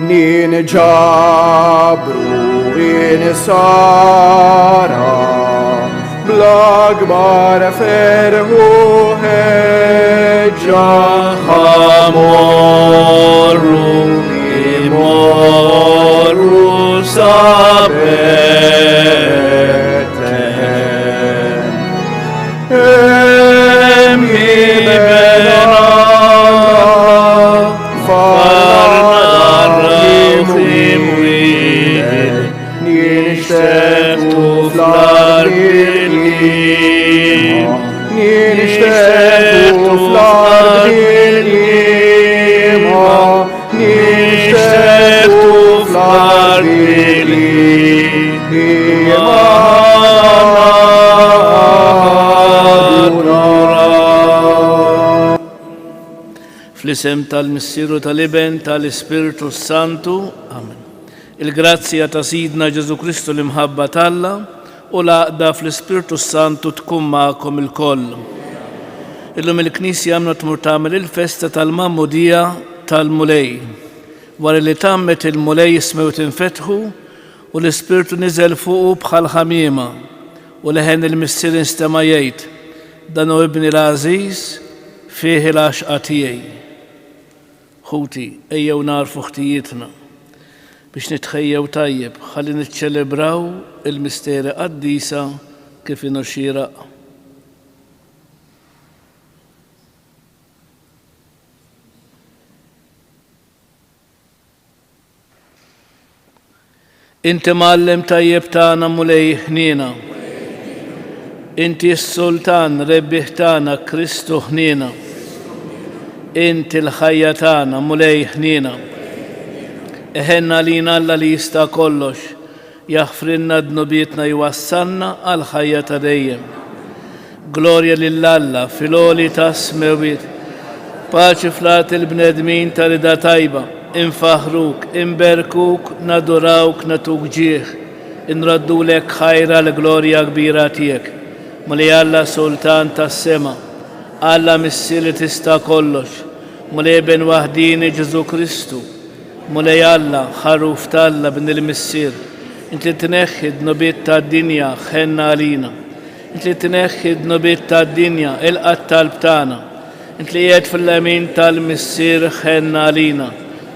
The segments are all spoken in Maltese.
Ninġabru insara bl-akbar ferħ u ħeġġa. Ħa morru imorru sa Betlehem. Hemm iben Alla imwieled, nixteħtu fl-art bil-qima, Nixteħtu fl-art bil-qima, nixteħtu fl-art bil-qima. Fl-isem tal-Missier u tal-Iben tal-Ispirtu s-Santu. Amen. Il-grazzja ta' Sidna Ġesù Kristu l-imħabba t'Alla u l-għaqda fl-Ispirtu s-Santu tkun magħkom ilkoll. Illum il-Knisja għamna tmur tagħmel il-festa tal-Magħmudija tal-Mulej. Wara li tgħammed il-Mulej is-smewwiet infetħu u l-Ispirtu niżel fuqu bħal ħamiema u leħen il-Missier instema' jgħid, Dan hu Ibni l-għażiż, fih il-għaxqa tiegħi. Ħuti, ejjew nagħrfu ħtijietna biex nitħejjew tajjeb ħalli niċċelebraw il-misteri qaddisa kif inhu xieraq. Inti mgħallem tajjeb tagħna Mulej ħniena. Inti s-Sultan rebbieħ tagħna Kristu ħniena. Inti l-ħajja tagħna Mulej ħniena. Iħenn għalina Alla li jista' kollox, jaħfrilna dnubietna jwassalna għall-ħajja ta' dejjem. Glorja lil Alla fil-għoli tas-smewwiet. Paċi fl-art il-bnedmin ta' rida tajba. Infaħħruk, inberkuk, nadurawk, nagħtuk ġieħ, inroddulek ħajr għall-glorja kbira tiegħek. Mulej Alla Sultan tas-sema, Alla Missier li tista' kollox, Mulej Iben waħdieni Ġesù Kristu, Mulej Alla, Ħaruf t'Alla, Bin il-Missier, int li tneħħi d-dnubiet tad-dinja, ħenn għalina. Int li tneħħi d-dnubiet tad-dinja, ilqa' t-talb tagħna. Int li qiegħed fil-lemin tal-Missier, ħenn għalina.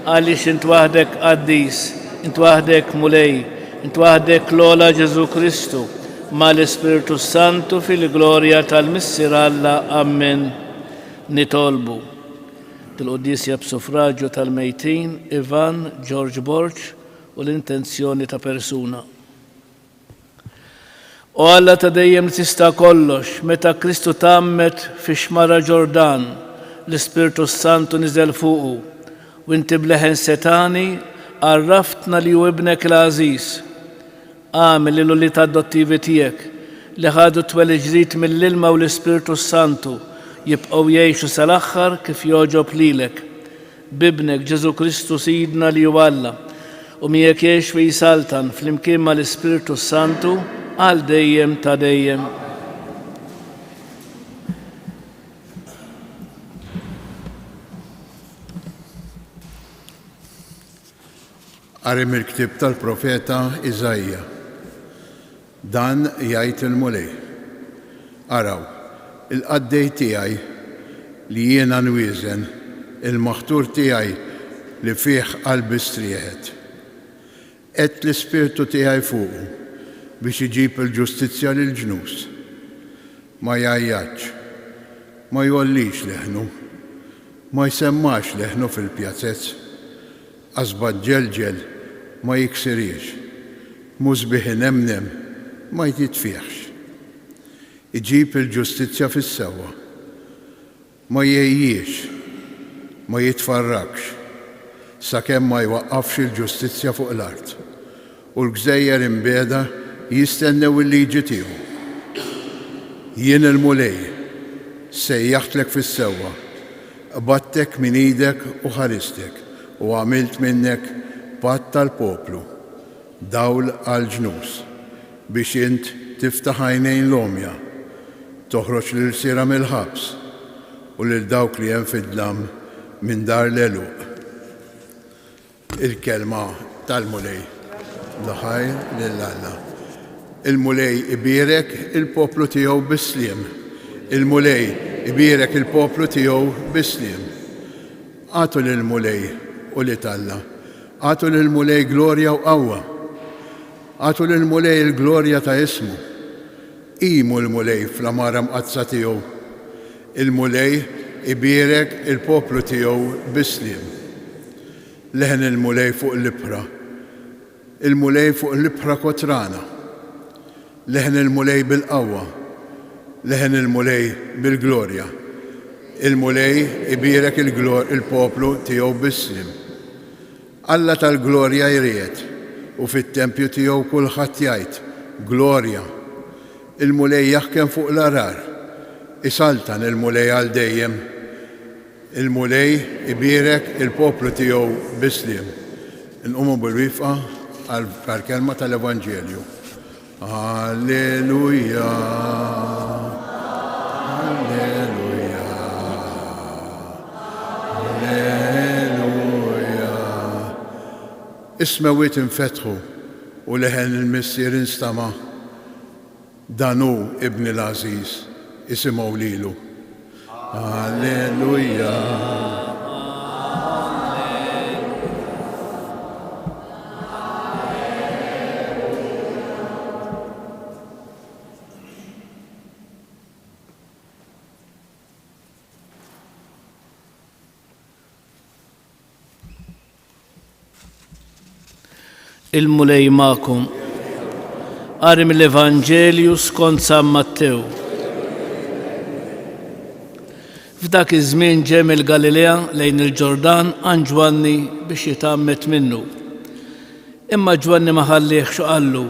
Għaliex int waħdek qaddis, int waħdek Mulej, int waħdek l-ogħla Ġesù Kristu, mal-Ispirtu s-Santu fil-glorja tal-Missier Alla. Ammen. Nitolbu. Dil-quddiesa b'suffraġju tal-mejtin Ivan George Borg u l-intenzjoni ta' persuna. O Alla ta' dejjem li tista' kollox, meta Kristu tgħammed fix-xmara Ġordan, l-Ispirtu s-Santu niżel fuqu, u inti b'leħen setgħani għarraftna li hu Ibnek il-għażiż. Agħmel li l-ulied adottivi tiegħek, li ħadu t-twelid ġdid mill-ilma u l-Ispirtu s-Santu, jibqgħu jgħixu sal-aħħar kif jogħġob lilek. B'Ibnek, Ġesù Kristu Sidna li hu Alla, u miegħek jgħix u jsaltan flimkien mal-Ispirtu s-Santu għal dejjem ta' dejjem. Qari mill-ktieb tal-profeta Iżaija. Dan jgħid il-Mulej, Araw, il-qaddej tiegħi li jiena nwieżen, il-maħtur tiegħi li fih qalbi strieħet. Qegħedt l-Ispirtu tiegħi fuqu biex iġib il-ġustizzja lill-ġnus. Ma jgħajjatx, ma jgħollix leħnu, ma jsemmax leħnu fil-pjazez. Qasba ġġelġel ma jiksirhiex, musbieħ inemnem ma jtitfihx. Iġib il-ġustizzja fis-sewwa. Ma jgħejjiex, ma jitfarrakx, sakemm ma jwaqqafx il-ġustizzja fuq l-art, u l-gżejjer imbiegħda jistennew il-liġi tiegħu. Jien il-Mulej, sejjaħtlek fis-sewwa, Qbadtek minn idek u ħaristek, u għamilt minnek patt għall-poplu, dawl għall-ġnus, biex int tiftaħ għajnejn l-għomja, toħroġ l-ilsiera mill-ħabs, u lil dawk li hemm fid-dlam minn dar l-għeluq. Il-kelma tal-Mulej. L-ħajr lil Alla. Il-Mulej ibierek il-poplu tiegħu bis-sliem. Il-Mulej ibierek il-poplu tiegħu bis-sliem. Agħtu lill-Mulej ulied Alla. Agħtu lill-Mulej glorja u qawwa. Agħtu lill-Mulej il-glorja ta' ismu. Qimu l-Mulej fl-għamara mqaddsa tiegħu. Il-Mulej ibierek il-poplu tiegħu bis-sliem. Leħen il-Mulej fuq l-ibħra. Il-Mulej fuq l-ibħra kotrana. Leħen il-Mulej bil-qawwa. Leħen il-Mulej bil-glorja. Il-Mulej ibierek il-poplu tiegħu bis-sliem. Alla tal-glorja jriegħed, u fit-tempju tiegħu kulħadd jgħid, Glorja! Il-Mulej jaħkem fuq l-għarar. Isaltan il-Mulej għal dejjem. Il-Mulej ibierek il-poplu tiegħu bis-sliem. Inqumu bil-wieqfa għall-kelma tal-Evanġelju. Alleluja. Alleluja. Alleluja. Is-smewwiet infetħu u leħen il-Missier instama', Dan hu Ibni l-għażiż, isimgħu lilu. Alleluja. Il-Mulej magħkom. Qari mill-Evanġelju skont San Mattew. F'dak iż-żmien ġie mill-Galilea lejn il-Ġordan għand Ġwanni biex jitgħammed minnu. Imma Ġwanni ma ħalliehx u qallu,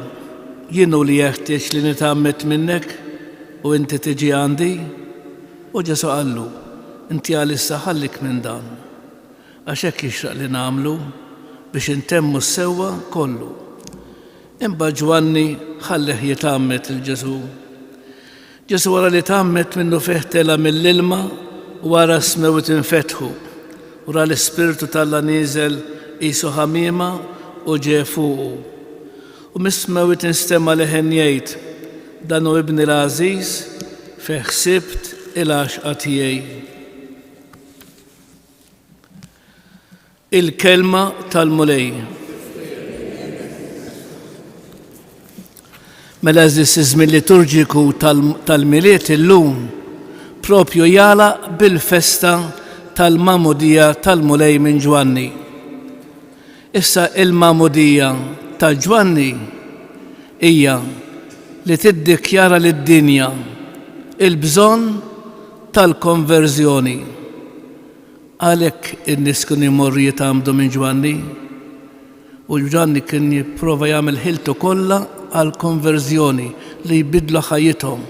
Jien hu li jeħtieġ li nitgħammed minnek u inti tiġi għandi? U Ġesù qallu, Inti għalissa ħallik minn dan. Għax hekk jixraq li nagħmlu biex intemmu s-sewwa kollu. Imbagħad Ġwanni ħallih jitgħammed lil Ġesù. Ġesù wara li tgħammed minnufih tela' mill-ilma u wara s-smewwiet infetħu u ra l-Ispirtu t'Alla nieżel qisu ħamiema u ġie fuqu. U mis-smewwiet instema' leħen jgħid, Dan hu Ibni l-għażiż, fih ħsibt il-għaxqa tiegħi. Il-Kelma tal-Mulej. Mela eżis iż-żmien liturġiku tal-Milied illum propju jagħlaq bil-festa tal-Magħmudija tal-Mulej minn Ġwanni. Issa il-Magħmudija ta' Ġwanni hija li tiddikjara lid-dinja il-bżonn tal-konverżjoni. Għalhekk in-nies kienu jmorru jitgħammdu minn Ġwanni. U Ġwanni kien jipprova jagħmel ħiltu kollha għall-konverżjoni, li jbiddlu ħajjithom.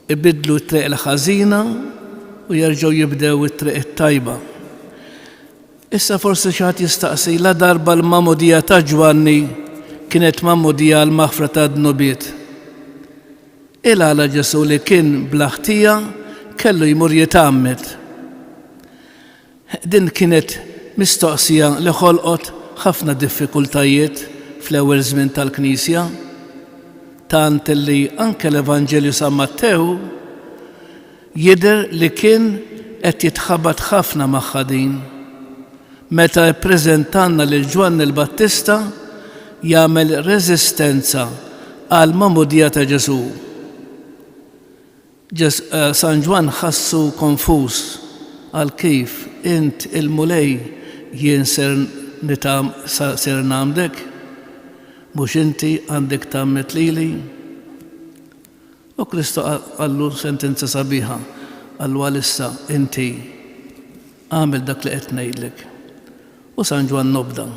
Ibiddlu t-triq il-ħażina u jerġgħu jibdew it-triq it-tajba. Issa forsi xi ħadd jistaqsi, ladarba l-magħmudija ta' Ġwanni kienet magħmudija għall-maħfra tad-dnubiet, il-għala Ġesù li kien bla ħtija kellu jmur jitgħammed? Din kienet mistoqsija li ħolqot ħafna diffikultajiet fl-ewwel żmien tal-Knisja, tant li anke l-Evanġelju San Mattew Jidher li kien qed jitħabat ħafna magħha din, meta ppreżentalna lil Ġwanni l-Battista jagħmel reżistenza għall-magħmudija ta' Ġesù. San Ġwann ħassu konfuż, qal kif, int il-Mulej jien ser ser ngħammdek? Mhux inti għandek tgħammed lili? U Kristu qallu sentenza sabiħa, qallu għalissa inti agħmel dak li qed ngħidlek. U San Ġwann obda.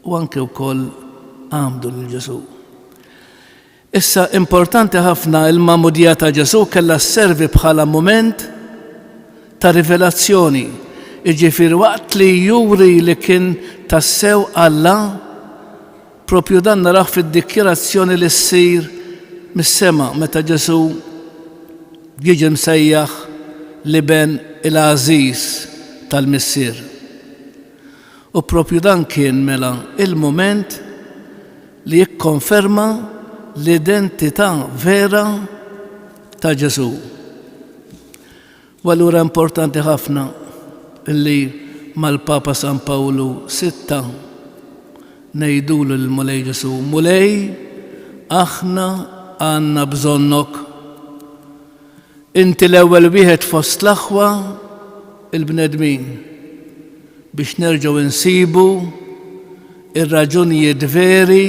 U anke wkoll għamdu lil Ġesù. Issa importanti ħafna il-magħmudija ta' Ġesù kellha sservi bħala mument ta' rivelazzjoni, jiġifieri waqt li juri li kien tassew Alla, Proprju dan narawh fid-dikjarazzjoni li ssir mis-sema meta Ġesù jiġi msejjaħ l-Iben il-għażiż tal-Missier. U propju dan kien mela il-mument li jikkonferma l-identità vera ta' Ġesù. U allura importanti ħafna li mal-Papa San Pawlu VI ngħidulu lill-Mulej Ġesù, Mulej, aħna għandna bżonnok. Inti l-ewwel wieħed fost l-aħwa l-bnedmin biex nerġgħu nsibu ir-raġunijiet veri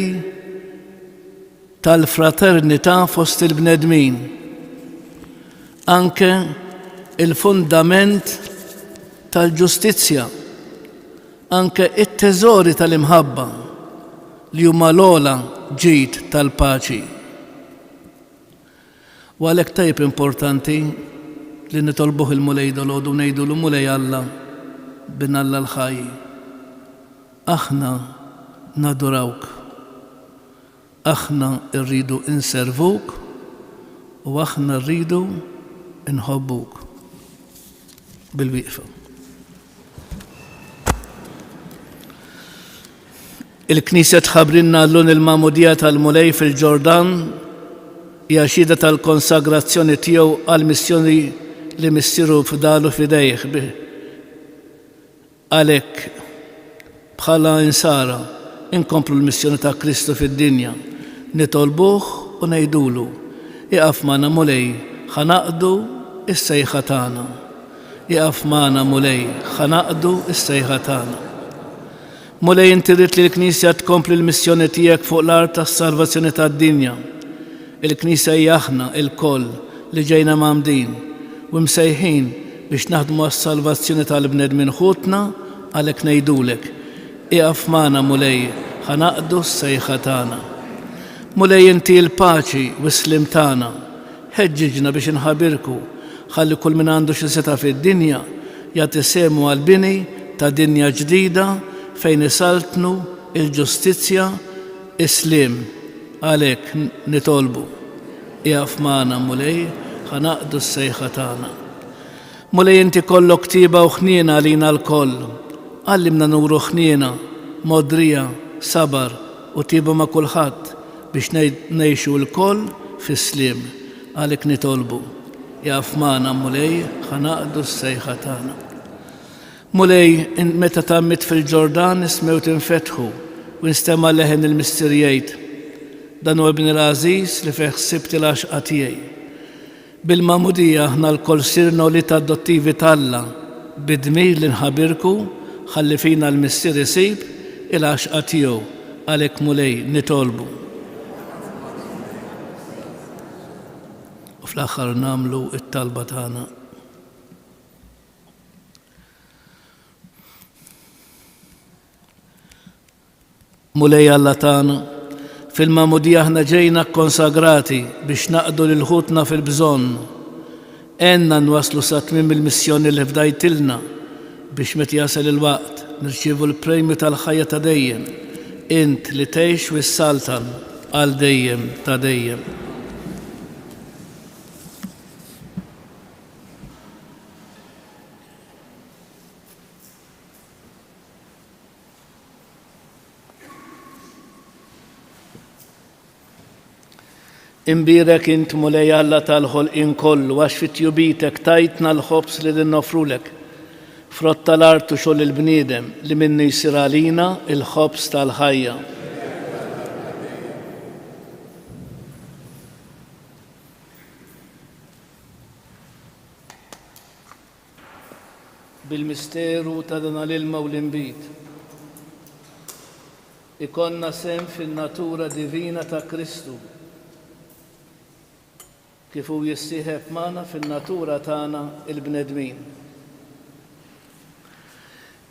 tal-fraternità fost il-bnedmin, anke il-fundament tal-ġustizzja, anke it-teżori tal-imħabba li huma l-ogħla ġid tal-paċi. U għalhekk tajjeb importanti li nitolbuh il-Mulej dalgħodu u ngħidulu Mulej Alla, Bin Alla l-ħaj, aħna nadurawk. Aħna rridu nservuk u aħna rridu nħobbuk. Bilwieqfa. Il-Knisja tħabbrilna llum il-Magħmudija tal-Mulej fil-Ġordan hija xhieda tal-konsagrazzjoni tiegħu għall-missjoni li Missieru fdalu f'idejh. Għalhekk, bħala Insara, inkomplu l-missjoni ta' Kristu fid-dinja, nitolbuh u ngħidulu, Ieqaf magħna Mulej, ħa naqdu s-sejħa tagħna. Ieqaf magħna Mulej, ħa naqdu s-sejħa tagħna. Mulej inti ridt li l-Knisja tkompli l-missjoni tiegħek fuq l-art għas-salvazzjoni tad-dinja. Il-Knisja hija aħna ilkoll li ġejna mgħammdin u msejħin biex naħdmu għas-salvazzjoni tal-bnedmin ħutna għalhekk ngħidulek, Ieqaf magħna Mulej ħa naqdu s-sejħa tagħna. Mulej inti l-paċi u s-sliem tagħna. Ħeġġiġna biex inħabirku ħalli kull min għandu xi setgħa fid-dinja jagħti sehmu għall-bini ta' dinja ġdida fejn isaltnu l-ġustizzja, is-sliem. Għalhekk nitolbu, ieqaf magħna, Mulej, ħa naqdu s-sejħa tagħna. Mulej inti kollok tjieba u ħniena għalina lkoll. Għallimna nuru ħniena, mogħdrija, sabar u tjieba ma' kulħadd biex ngħixu lkoll fis-sliem. Għalhekk nitolbu. Ieqaf magħna, Mulej, ħa naqdu s-sejħa tagħna. Mulej, int meta tgħammidt fil-Ġordan, is-smewt infetħu u nstema' leħen il-Missier jgħid, Dan huwa Ibni l-għażiż li fih sibt il-għaxqa tiegħi. Bil-magħmudija aħna lkoll sirna ulied adottivi t'Alla, bid-dmir li nħabirku ħalli fina l-Missier isib il-għaxqa tiegħu. Għalhekk Mulej, nitolbu. U fl-aħħar nagħmlu t-talba tagħna. Mulej Alla tagħna, fil-magħmudija aħna ġejna kkonsagrati biex naqdu lil ħutna fil-bżonn. Għenna nwasslu sa tmiem il-missjoni li fdajtilna biex meta jasal il-waqt nirċievu l-premju tal-ħajja ta' dejjem, int li tgħix u ssaltan għal dejjem ta' dejjem. Imbierek int Mulej Alla tal-ħolqien kollu għax fi tjubitek tajtna l-ħobż li noffrulek, frott tal-art u xogħol il-bniedem li minnu jsir għalina l-ħobż tal-ħajja. Bil-misteru ta' dan l-ilma u l-inbid, ikollna sehem fin-natura divina ta' Kristu, kif hu jissieħeb magħna fin-natura tagħna l-bnedmin.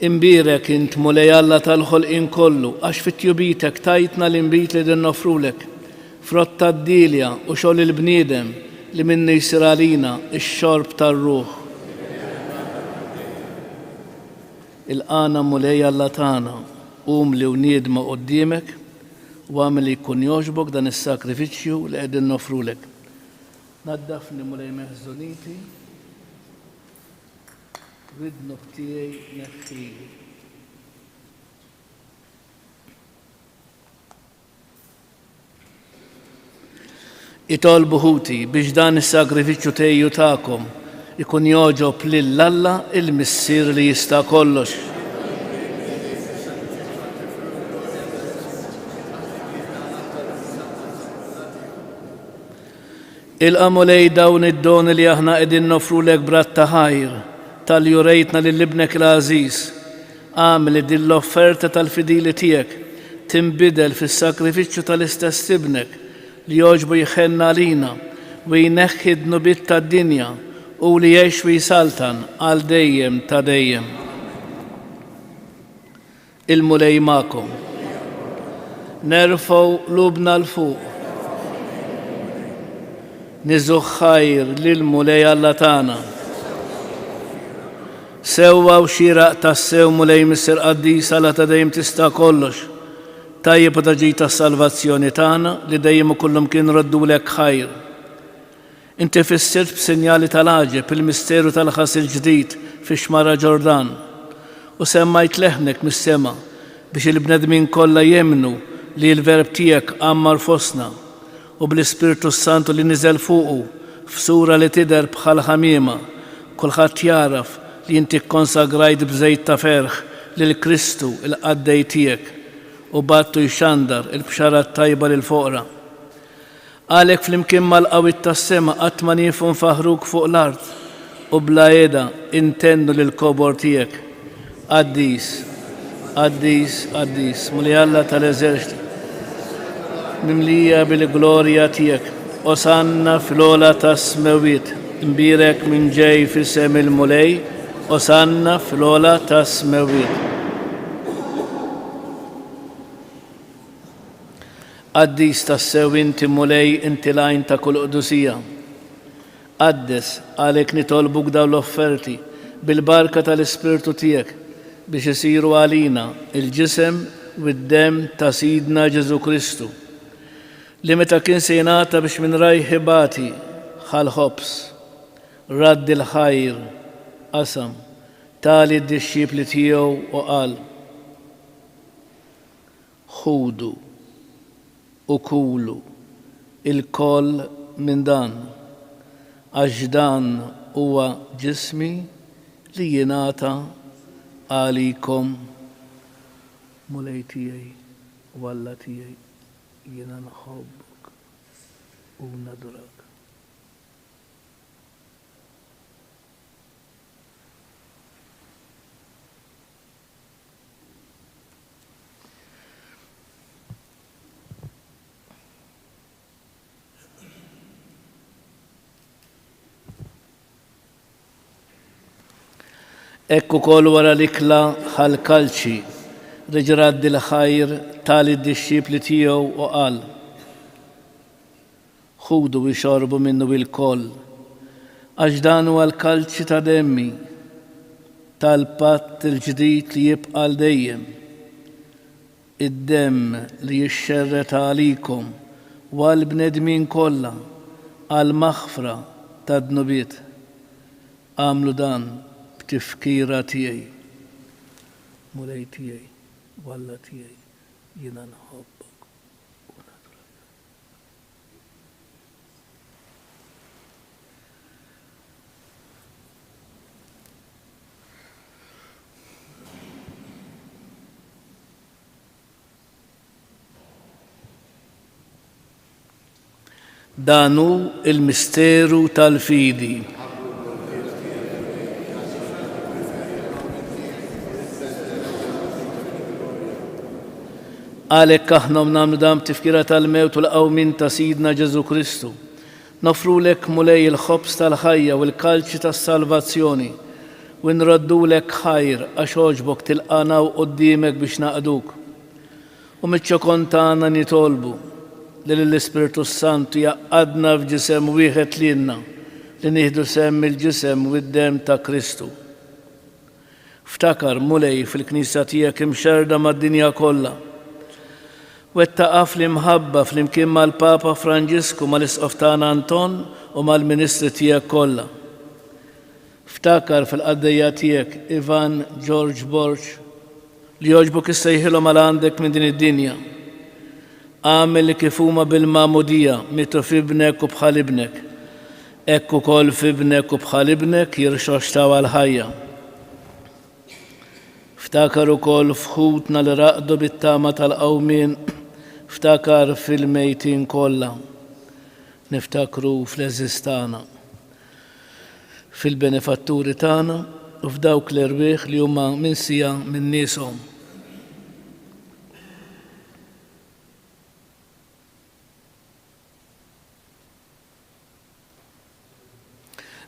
Imbierek int, Mulej Alla tal-ħolqien kollu, għax fi tjubitek tajtna l-inbid li din noffrulek, frott tad-dielja u xogħol il-bniedem li minnu jsir għalina x-xorb tar-ruħ. Ilqagħna, Mulej Alla tagħna, umli u niedma quddiemek, u agħmel li jkun jogħġbok dan is-sagrifiċċju li qegħdin noffrulek. Naddafni, Mulej, minn ħżuniti. Rid-dnub tiegħi neħħili. Itolbu ħuti biex dan is-sagrifiċċju tiegħi u tagħkom ikun jogħġob lil Alla il-Missier li jista' kollox. Ilqa' Mulej dawn id-doni li aħna qegħdin noffrulek b'radd ta' ħajr talli urejtna lil Ibnek l-għażiż. Agħmel li din l-offerta tal-fidili tiegħek tinbidel fis-sagrifiċċju tal-istess Ibnek li jogħġbu jħenn għalina u jneħħi d-dnubiet tad-dinja, hu li jgħix u jsaltan għal dejjem ta' dejjem. Il-Mulej magħkom. Nerfgħu qlubna 'l fuq. Niżuh ħajr lill-Mulej Alla tagħna. Sewwa u xieraq tassew Mulej Missier Qaddis Alla ta' dejjem tista' kollox. Tajjeb u ta' ġid għas-salvazzjoni tagħna li dejjem u kullumkien nroddulek ħajr. Inti fissirt b'sinjali tal-għaġeb il-misteru tal-ħasil ġdid fix-xmara Ġordan, u semmajt leħnek mis-sema biex il-bnedmin kollha jemmnu li l-Verb tiegħek għammar fostna, u bl-Ispirtu s-Santu li niżel fuqu f'sura li tidher bħal ħamiema, kulħadd jagħraf li inti kkonsagrajt b'żejt ta' ferħ lil Kristu, il-qaddej tiegħek, u bgħattu jxandar il-bxara t-tajba lill-foqra. Għalhekk flimkien mal-qawwiet tas-sema qatt ma nieqfu nfaħħruk fuq l-art u bla heda intennu lill-kobor tiegħek. Qaddis, qaddis, qaddis, Mulej Alla tal-eżerċti, mimlija bil-glorja tiegħek. Osanna fl-ogħla tas-smewwiet, imbierek min ġej f'isem il-Mulej, Osanna fl-ogħla tas-smewwiet. Qaddis tassew inti, Mulej, inti l-għajn ta' kull qdusija. Qaddes, għalhekk nitolbuk dawn l-offerti, bil-barka tal-Ispirtu tiegħek, biex isiru għalina l-ġisem u d-demm ta' Sidna Ġesù Kristu, li meta kien se jingħata biex minn rajh ibati, ħa l-ħobż, radd il-ħajr, qasam, ta lid-dixxipli tiegħu u qal, Ħudu u kulu ilkoll minn dan, għax dan huwa ġismi li jingħata għalikom. Mulej tiegħi u Alla tiegħi, jiena nħobbok u nadurak. Hekk ukoll wara l-ikla ħa l-kalċi, reġa' radd il-ħajr, ta lid-dixxipli tiegħu u qal, Ħudu u ixorbu minnu ilkoll, għax dan huwa l-kalċi ta' demmi, tal-patt il-ġdid li jibqa' għal dejjem, id-demm li jixxerred għalikom u għall-bnedmin kollha għall-maħfra tad-dnubiet. Agħmlu dan b'tifkira tiegħi. Mulej tiegħi u Alla tiegħi, jiena nħobbok u nadurak. Dan hu l-misteru tal-fidi. Għalhekk aħna u nagħmlu dan b'tifkira tal-mewt u l-qawmien ta' Sidna Ġesù Kristu, noffrulek, Mulej, il-ħobż tal-ħajja u l-kalċi tas-salvazzjoni, u nroddulek ħajr għax għoġbok tilqagħna hawn quddiemek biex naqduk. U miċ-ċokon tagħna nitolbu li lill-Ispirtu s-Santu jgħaqqadna f'ġisem wieħed lilna li nieħdu sehem mill-ġisem u d-demm ta' Kristu. Ftakar, Mulej, fil-Knisja tiegħek imxerrda mad-dinja kollha. Wettaqha fl-imħabba flimkien mal-Papa Franġisku, mal-Isqof tagħna Anton u mal-ministri tiegħek kollha. Ftakar fil-qaddejja tiegħek Ivan George Borg, li jogħġbok issejħilhom għal għandek minn din id-dinja. Agħmel li kif huma bil-magħmudija mietu f'Ibnek u bħal Ibnek, hekk ukoll f'Ibnek u bħal Ibnek jirxoxtaw għall-ħajja. Ftakar ukoll f'ħutna li raqdu bit-tama tal-qawmien, ftakar fil-mejtin kollha. Niftakru fl-għeżież tagħna, fil-benefatturi tagħna u f'dawk l-erwieħ li huma minsija minn nieshom.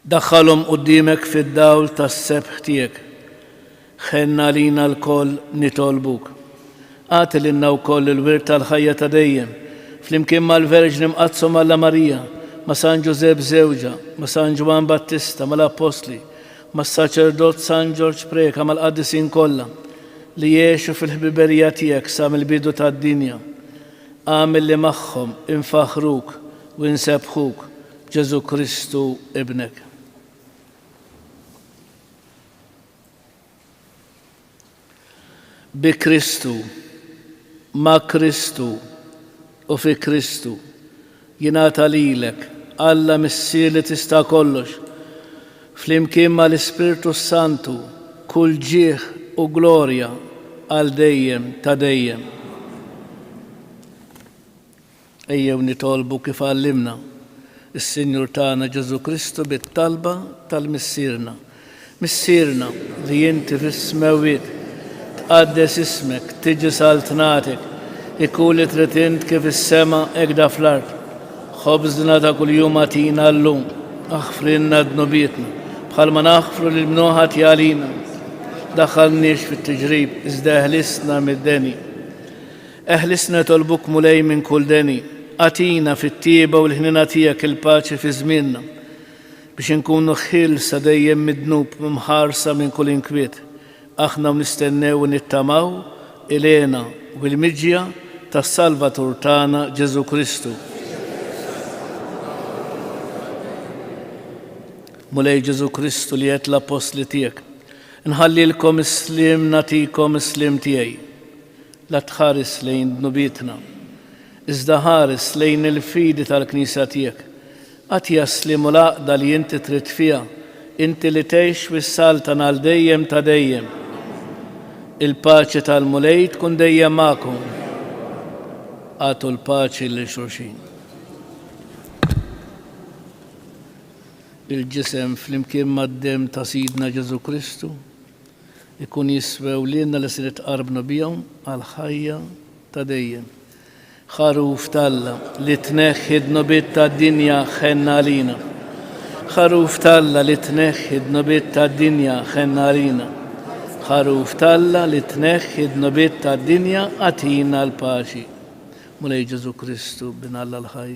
Daħħalhom quddiemek fid-dawl tas-sebħ tiegħek. Ħenn għalina lkoll nitolbuk. Agħti lilna wkoll il-wirt tal-ħajja ta' dejjem, flimkien mal-Verġni Mqaddsa Alla Marija, ma' San Ġużepp żewġha, ma' San Ġwann Battista, mal-Appostli, mas-Saċerdot San Ġorġ Preca, mal-qaddisin kollha, li għexu fil-ħbiberija tiegħek sa mill-bidu tad-dinja. Agħmel li magħhom infaħħruk u nsebbħuk b'Ġesù Kristu Ibnek. Bi Kristu, ma' Kristu u fi Kristu, jingħata lilek, Alla Missier li tista' kollox, flimkien ma' l-Ispirtu s-Santu, kull ġieħ u glorja għal dejjem ta' dejjem. Ejjew nitolbu kif għallimna s-Sinjur tagħna Ġesù Kristu bit-talba tal-Missierna. Missierna li inti fis-smewwiet, tqaddes ismek, tiġi saltnatek, ikun li trid int kif is-sema hekk da fl-art. Ħobżna ta' kuljum agħtina llum, aħfrilna dnubietna, bħalma naħfru lil min hu ħati għalina. Daħħalniex fit-tiġrib, iżda eħlisna mid-deni. Eħlisna nitolbuk Mulej minn kull deni. Agħtina fit-tjieba u l-ħniena tiegħek il-paċi fi żmienna, biex inkunu ħielsa dejjem mid-dnub u mħarsa minn kull inkwiet, aħna u nistennew u nittamaw il-hena u l-miġja tas-Salvatur tagħna Ġesù Kristu. Mulej Ġesù Kristu li għedt l-appostli tiegħek, Nħallilkom is-sliem nagħtikom is-sliem tiegħi. La tħares lejn dnubietna, iżda ħares lejn il-fidi tal-Knisja tiegħek. Agħtiha s-sliem u l-għaqda li inti trid fiha, inti li tgħix u ssaltan għal dejjem ta' dejjem. Il-paċi tal-Mulej tkun dejjem magħkom. Agħtu l-paċi lil xulxin. Il-ġisem flimkien mad-demm ta' Sidna Ġesù Kristu ikun jiswew lilna li se nitqarbnu bihom għall-ħajja ta' dejjem. Ħaruf t'Alla li tneħħi d-dnubiet tad-dinja ħenn għalina. Ħaruf t'Alla li tneħħi d-dnubiet tad-dinja ħenn għalina. Ħaruf t'Alla li tneħħi d-dnubiet tad-dinja agħtina l-paċi. Mulej Ġesù Kristu, Bin Alla l-ħaj,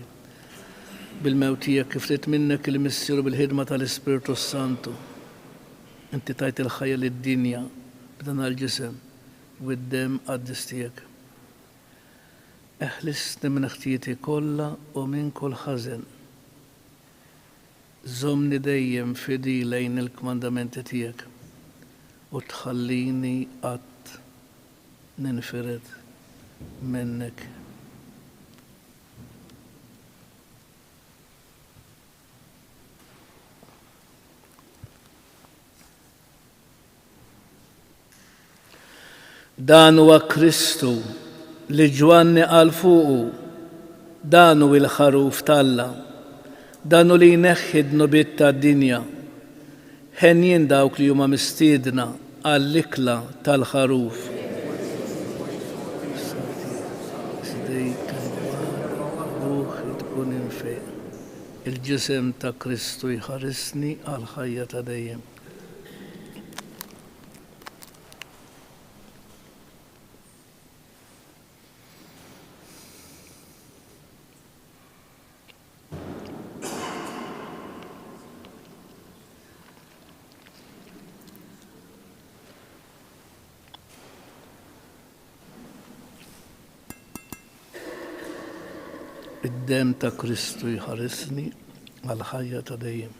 bil-mewt tiegħek kif ried minnek il-Missier u bil-ħidma tal-Ispirtu s-Santu, Inti tajt il-ħajja lid-dinja b'dan l-ġisem u d-demm qaddis tiegħek. Eħlisni minn ħtijieti kollha u minn kull ħażen. Żommni dejjem fidil lejn il-kmandamenti tiegħek u tħallini qatt ninfired minnek. Dan huwa Kristu li Ġwanni qal fuqu, Dan hu l-Ħaruf t'Alla. Dan hu li jneħħi d-dnubiet tad-dinja. Henjin dawk li huma mistiedna għall-ikla tal-Ħaruf. Il-ġisem ta' Kristu jħarisni għall-ħajja ta' dejjem. Id-demm ta' Kristu jħarisni għall-ħajja ta' dejjem.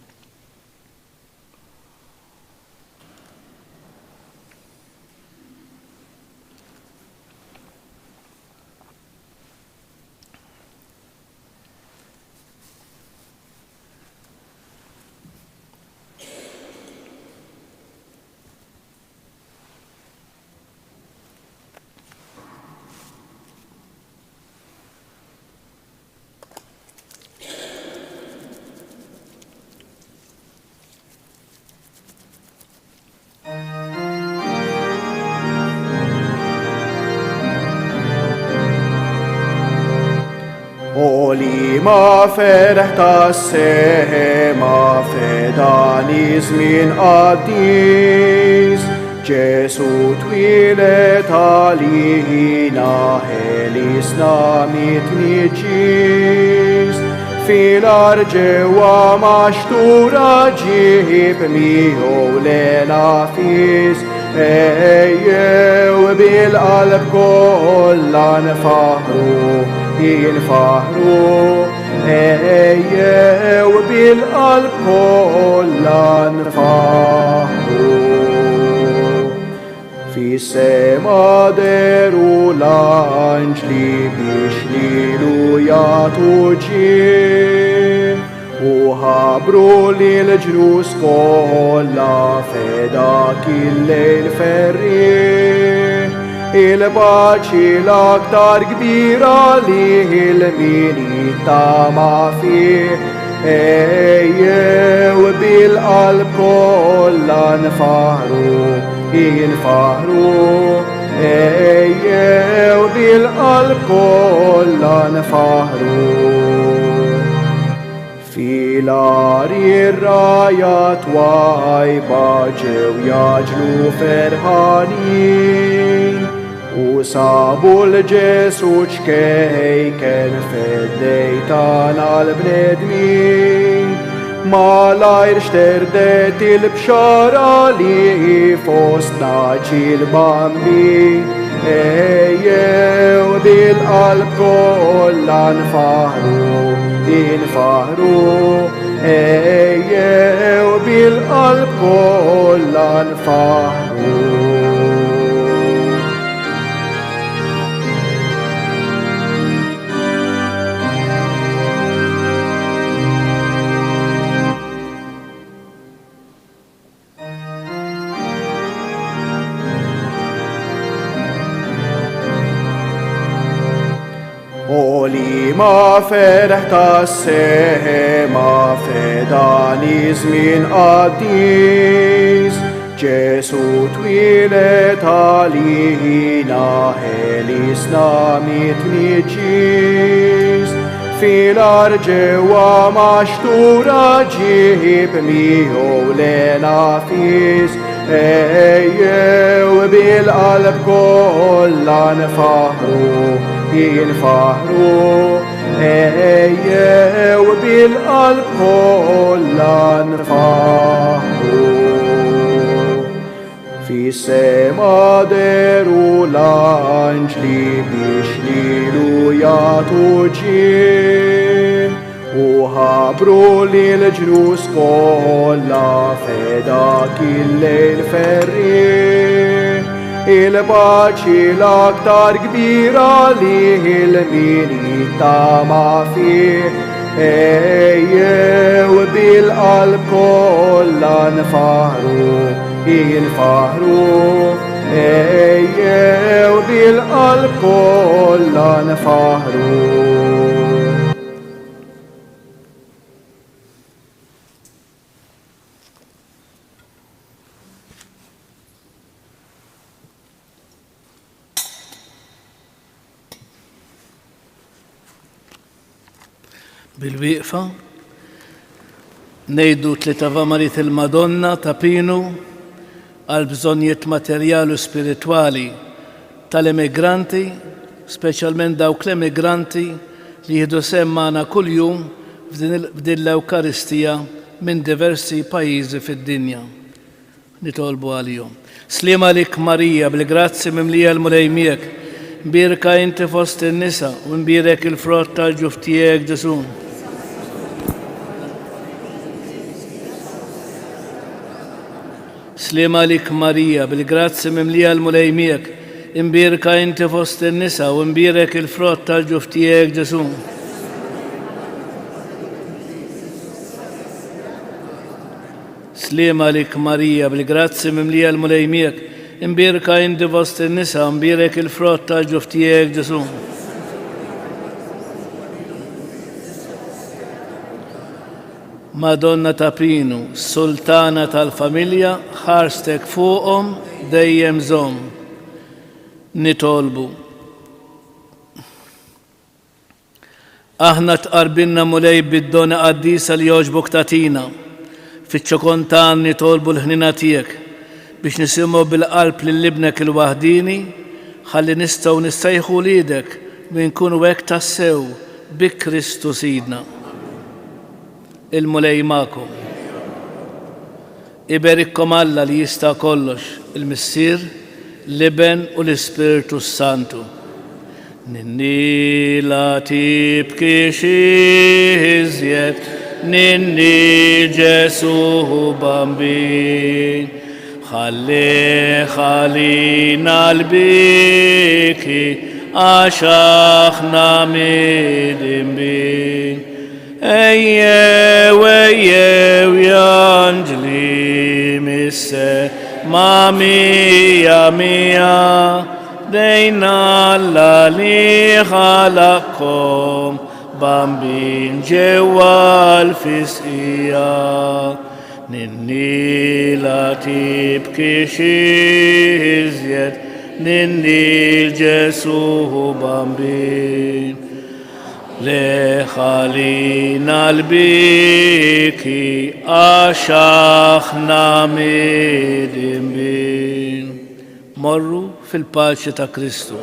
O liema ferħ tas-sema f'dan iż-żmien qaddis, Ġesu twieled għalina ħelisna mit-tniġġis. Fil-għar ġewwa maxtura ġieb miegħu lena fis, Ejjew bil-qalb kollha nfaħħru, infaħħru, ejjew bil-qalb kollha nfaħħru. Fis-sema dehru l-anġli biex lilu jagħtu ġieħ. U ħabbru lill-ġnus kollha f'dak il-lejl ferrieħ il-paċi l-aktar kbira lil min jittama fih. Ejjew bil-qalb kollha nfaħħru, infaħħru, ejjew bil-qalb kollha nfaħħru. Fil-għar ir-rgħajja twajba ġew jagħġlu ferħanin u sabu 'l Ġesù ċkejken feddej tagħna l-bnedmin. Malajr xterdet il-bxara li fostna ġie l-Bambin. Ejjew bil-qalb kollha nfaħħru, infaħħru, ejjew bil-qalb kollha nfaħħru. O liema ferħ tas-sema f'dan iż-żmien qaddis, Ġesù twieled għalina ħelisna mit-tniġġis. Fil-għar ġewwa maxtura ġieb miegħu lena fis, ejjew bil-qalb kollha nfaħħru, infaħħru, ejjew bil-qalb kollha nfaħħru. Fis-sema dehru l-anġli biex lilu jagħtu ġieħ u ħabbru lill-ġnus kollha f'dak il-lejl ferrieħ il-paċi l-aktar kbira lil min jittama fih. Ejjew bil-qalb kollha nfaħħru, infaħħru, ejjew bil-qalb kollha nfaħħru. Bil-wieqfa, ngħidu tliet Ave Mariet il-Madonna ta' Pinu għal bżonnijiet materjali u spiritwali tal-emigranti, speċjalment dawk l-emigranti li jieħdu sehem magħna kuljum f'din l-Ewkaristija minn diversi pajjiżi fid-dinja. Nitolbu għalihom. Sliem għalik Marija, bil-grazzi mimlija l-Mulej miegħek. Mbierka inti fost in-nisa u mbierek il-frott tal-ġuf tiegħek Ġesù. Sliem għalik Marija, bil-grazzi mimlija l-Mulej miegħek. Imbierka inti fost in-nisa u mbierek il-frott tal-ġuf tiegħek Ġesù. Sliem għalik Marija, bil-grazzi mimlija l-Mulej miegħek, imbierka inti fost in-nisa, mbierek il-frott tal-ġuf tiegħek Ġesù. Madonna ta' Pinu, Sultana tal-familja, ħarstek fuqhom dejjem żomm. Nitolbu. Aħna tqarbinna Mulej bid-doni qaddisa li jogħġbok tagħtina. Fiċ-ċokon tagħna nitolbu l-ħniena tiegħek biex nisimgħu bil-qalb lil Ibnek il-waħdieni ħalli nistgħu nissejħu wliedek u nkunu hekk tassew bi Kristu Sidna. Il-Mulej magħkom. Iberikkom Alla li jista' kollox, il-Missier, l-Iben u l-Ispirtu s-Santu. Ninni la tibkix iżjed, ninni Ġesu Bambin. Ħalli ħalina l-biki għax aħna midinbin. Ejjew, ejjew, ja anġli mis-sema mija mija, dejn Alla li ħalaqkom bambin ġewwa l-fisqija. Ninni la tibkix iżjed, ninni Ġesu bambin. Le ħalina l-biki għax aħna midinbin. Morru fil-paċi ta' Kristu.